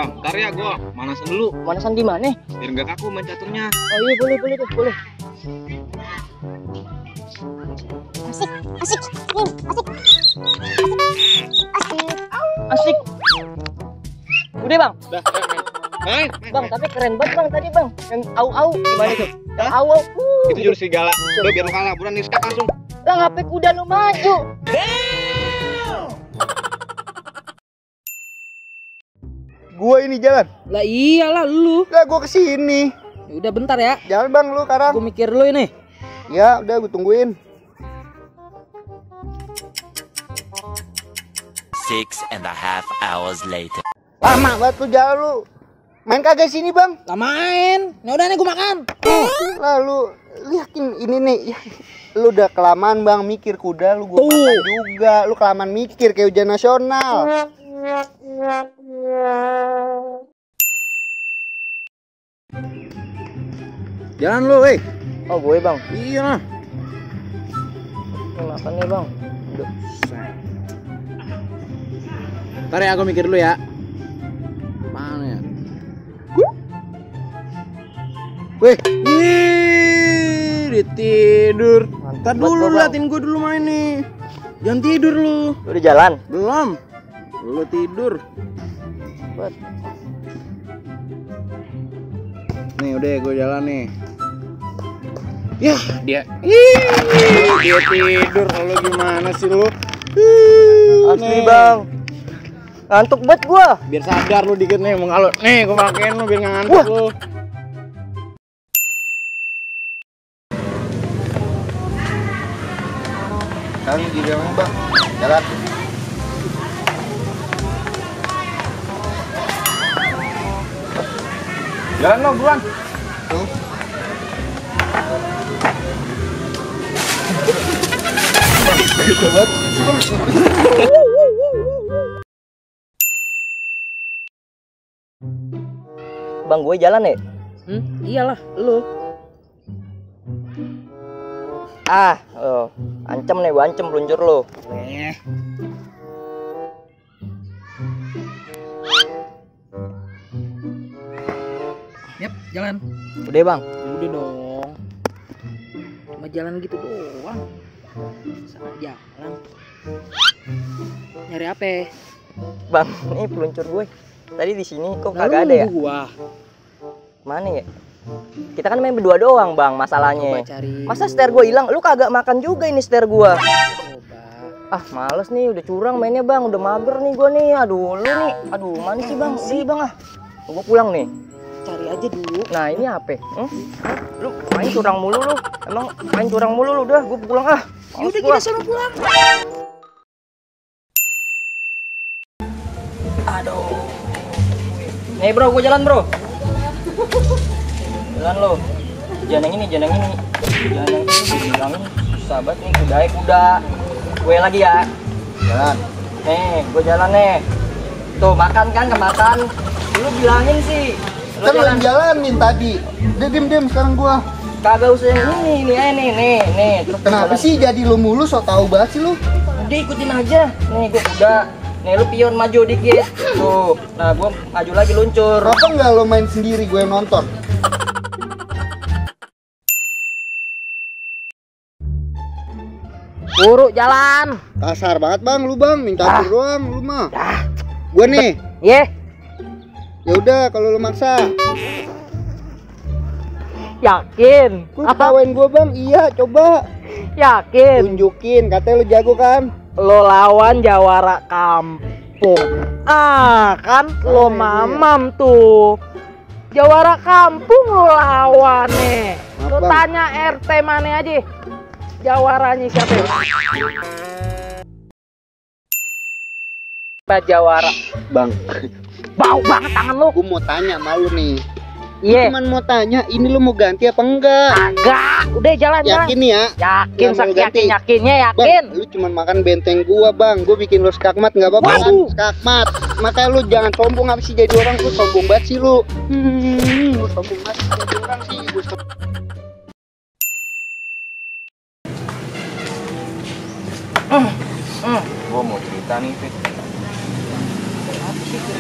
Bang, ntar ya gua manasan dulu. Manasan di mana? Biar nggak kaku main caturnya. Oh iya, boleh deh, boleh. Asik, asik, asik, Asik. Udah bang. Udah, main. Bang, tapi keren banget bang tadi bang. Yang au gimana tuh? Yang au. Itu jurus serigala. Udah biar lu kalah, buruan nih skak langsung. Lah ngapain kuda lu maju? Gua ini jalan. Lah iyalah lu. Lah gua kesini. Ya udah bentar ya. Jalan bang lu sekarang. Gue mikir lu ini. Ya udah gua tungguin. 6.5 hours later. Lama banget lu jalan lu. Main kagak sini bang? Lah main. Ya udah nih gue makan. Lalu lu yakin ini nih ya, lu udah kelamaan bang mikir kuda lu gua makan juga. Lu kelamaan mikir kayak ujian nasional. Jalan lu, Oh gue bang. Iya. Ini makan nih bang. Udah. Ntar ya aku mikir dulu ya. Mana ya? Weh, Ditidur. Mantap Ntar banget, dulu Bang. liatin gue dulu main nih. Jangan tidur lu. Lu udah jalan. Belum. Lu tidur. Buat. Nih udah gue jalan nih. Ya dia. Dia tidur. Lu gimana sih lu? Asli Nih. bang. Ngantuk banget gua. Biar sadar lu dikit nih, mau ngalor. Nih, gue pakein lu biar nggak ngantuk lu. kalian di jalan bang. Jalan. Jalan lo, buruan. Tuh. Bang gue jalan ya. Iyalah, lu. Ancam nih, gua ancam peluncur lu. Yap, jalan. Udah bang. Udah dong. Cuma jalan gitu doang. Salah jalan. Nyari apa? Bang, ini peluncur gue. Tadi di sini kok kagak ada ya? Gua. Mana ya? Kita kan main berdua doang bang masalahnya. Coba cari. Masa setir gue hilang? Lu kagak makan juga ini setir gue. Coba. Males nih, udah curang mainnya bang. Udah mager nih gue nih. Aduh, lu nih. Aduh, mana sih bang? Sih bang Gue pulang nih. Cari aja dulu. Nah ini apa? Lu main curang mulu lu. Emang main curang mulu lu. Udah, gue pulang ah. Ya udah kita suruh pulang. Aduh. Nih bro, gue jalan bro. Jalan lo. Jangan yang ini. Jangan yang ini. Bilangin sahabat nih kuda. Gue lagi ya. Jalan. Nih, gue jalan nih. Tuh makan kan, kemakan. Lu bilangin sih. Lu Kan lu yang jalanin tadi. Udah diem sekarang gua. Kagak usah yang ini nih. Terus Kenapa sih jadi lu mulu so tau banget sih lu? Udah ikutin aja. Nih gue kuda. Nih lu pion maju dikit. Tuh. Nah gue maju lagi luncur. Kenapa nggak lu main sendiri gue yang nonton? Buruk jalan. Kasar banget bang lu bang, minta atur doang lu mah. Gua nih. Ye. Ya udah kalau lu maksa. Yakin? Lu ketawain gua bang, iya coba. Yakin? Tunjukin, katanya lu jago kan. Lo lawan jawara kampung. Kan lo mamam tuh. Jawara kampung lo lawan nih. Lo Bang. tanya RT mana aja. Jawaranya siapa? Pak Jawara. Bang, Bau banget tangan lo. gua mau tanya sama lu nih. Iya. Cuman mau tanya, ini lu mau ganti apa enggak? Agak. Udah jalan. Yakin nih ya? Yakin, Nggak mau ganti. yakinnya Bang, yakin. lu cuman makan benteng gua bang. Gua bikin lu skakmat nggak apa-apa kan? Waduh. Skakmat. Makanya lu jangan sombong apa sih jadi orang. Lu sombong banget sih lu. Lu sombong banget sih jadi orang sih. Gua mau cerita nih, Fit.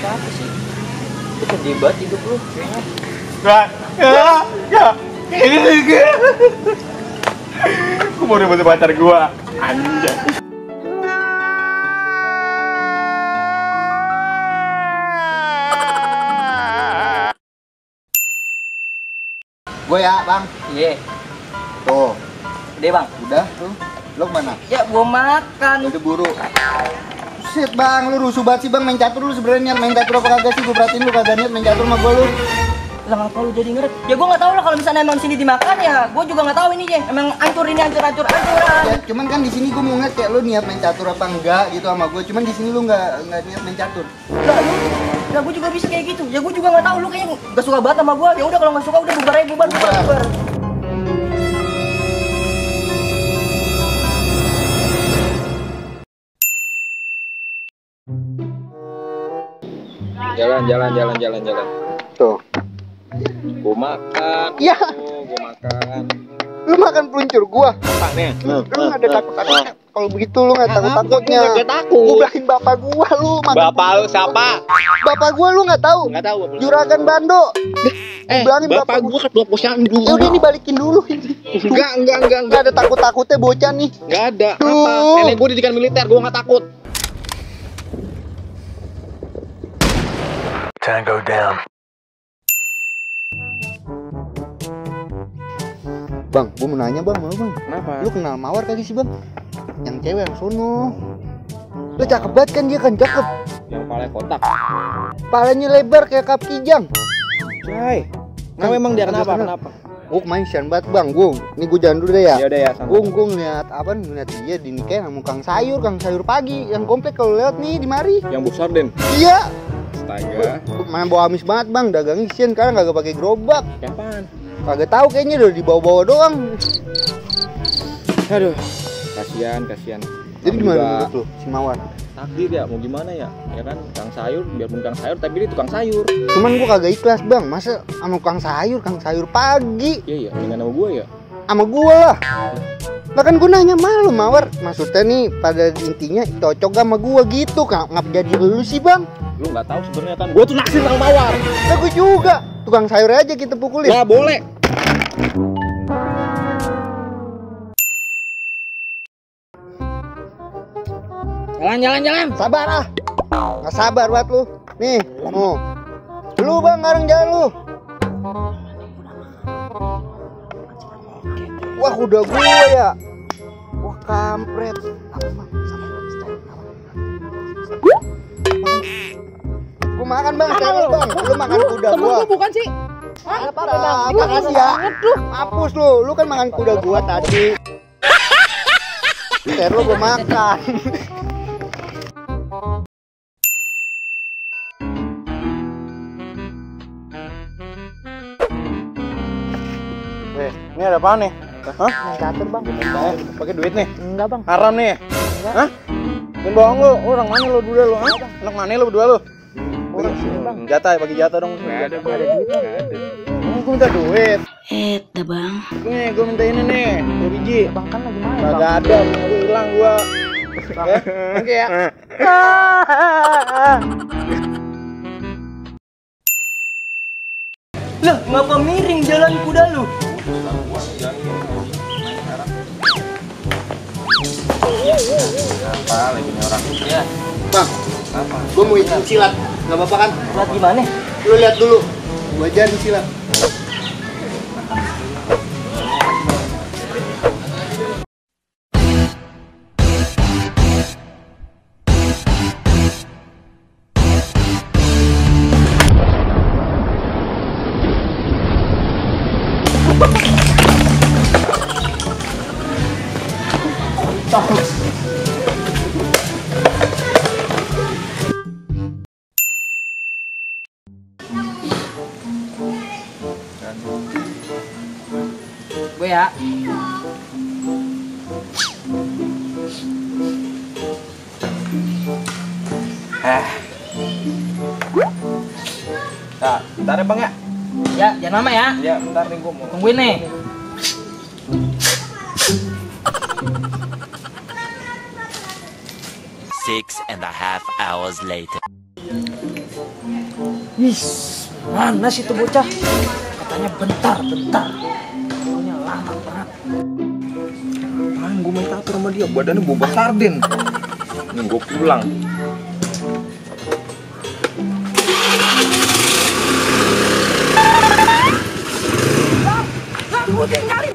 Apa sih? Lu sedih banget hidup lu kayaknya. Gue mau dapat pacar gua. Anjay. Gue ya bang. Iya. Tuh, Deh bang. udah tuh. Lo kemana? Ya gua makan. Udah buru. Shit bang, lu rusuh banget sih bang main catur lu sebenarnya main catur apa kagak sih? Gue perhatiin lu kagak niat main catur sama gue lu. Lah ngapa lu jadi ngeret? Ya gua nggak tahu lah kalau misalnya emang sini dimakan ya. Gua juga nggak tahu ini ya. Emang hancur ini hancuran. Ya, cuman kan di sini gue mau ngeliat kayak lu niat main catur apa enggak gitu sama gue. Cuman di sini lu nggak niat main catur. Lah gua juga bisa kayak gitu. Ya gua juga nggak tahu lu kayaknya gak suka banget sama gua. Ya udah kalau nggak suka udah bubar aja bubar. Jalan. Tuh. Gua makan. Iya. Gua makan. Lu makan peluncur gua. Apa nih? Lu nggak ada takut-takutnya. Kalau begitu lu nggak takut-takutnya. Gua takut. Gua bilangin bapak gua lu makan. Bapak lu siapa? Bapak gua lu nggak tahu. Enggak tahu. Juragan Bando. Bilangin Bapak gua ketua posyandu. Ya udah ini balikin dulu. Enggak. Nggak ada takut-takutnya bocah nih. Enggak ada. Tuh. Apa? Nenek gua didikan militer, gua enggak takut. Tango down. Bang, gua mau nanya bang, mau bang. Kenapa? Lu kenal Mawar kagak sih bang? Yang cewek yang sono. Lu cakep banget kan dia kan cakep. Yang paling kotak. Palanya lebar kayak kap kijang. Cai. Kenapa emang dia kenapa? Gua main sian banget bang, ini gua jalan dulu deh ya. Ya udah ya, Gua ngeliat apa? Ngeliat dia dinikahin sama Kang Sayur pagi yang komplek kalau lewat nih di mari. Yang besar Den. Iya. Astaga. Main bawa amis banget bang, dagang isian sekarang kagak pakai gerobak. Kapan? Kagak tahu kayaknya udah dibawa-bawa doang. Aduh. Kasihan. Jadi Aku gimana juga menurut lu si Mawar? takdir ya, mau gimana ya? Ya kan, Kang Sayur, biarpun Kang Sayur tapi dia tukang sayur. Cuman gua kagak ikhlas bang, masa sama Kang Sayur pagi Iya, dengan nama gue ya. sama gua lah. Bahkan gua nanya malu Mawar, maksudnya nih pada intinya cocok gak sama gua gitu, ngapa jadi lu sih bang? Lu nggak tahu sebenarnya kan, gue tuh naksir sama Mawar. Nah, gua juga, tukang sayur aja kita pukulin. Nggak boleh. Jalan. Sabar ah, nggak sabar buat lu. Nih, lu bang ngarang jalan lu. Wah kuda gua ya. Wah kampret. Gua makan bang, bang. Lu makan kuda gua. Bukan sih. Apa bang? Makasih ya. Hapus lu kan makan kuda gua tadi. Ter lu gua makan. Ini ada apa nih? Hah? Main catur bang. Pakai duit nih? Enggak bang. Haram nih? Hah? Jangan bohong lu orang mana lu berdua lu? Hah? Anak mana lu berdua lu? Orang sini bang. Jatah, bagi jatah dong. Nggak ada Nggak ada duit bang. Gue minta duit. Dah bang. Nih, gue minta ini nih, 2 biji. Bang kan lagi main Gak bang. ada, gue hilang gua. Oke ya. Lah ngapa miring jalan kuda lu? Apa lagi nih orang? Ya. Bang, gua mau izin silat, nggak apa-apa kan? Buat gimana? Lu lihat dulu, gua ajarin silat. Gue ya. Nah, bentar ya bang ya. Ya, jangan lama ya. Ya, bentar nih gue mau. Tungguin nih. Six and a half hours later. Wis. Mana sih tuh bocah? Katanya bentar. Pokoknya lama banget. Apaan gue main catur sama dia, badannya bobot sarden. Nih gue pulang. Gue nyari.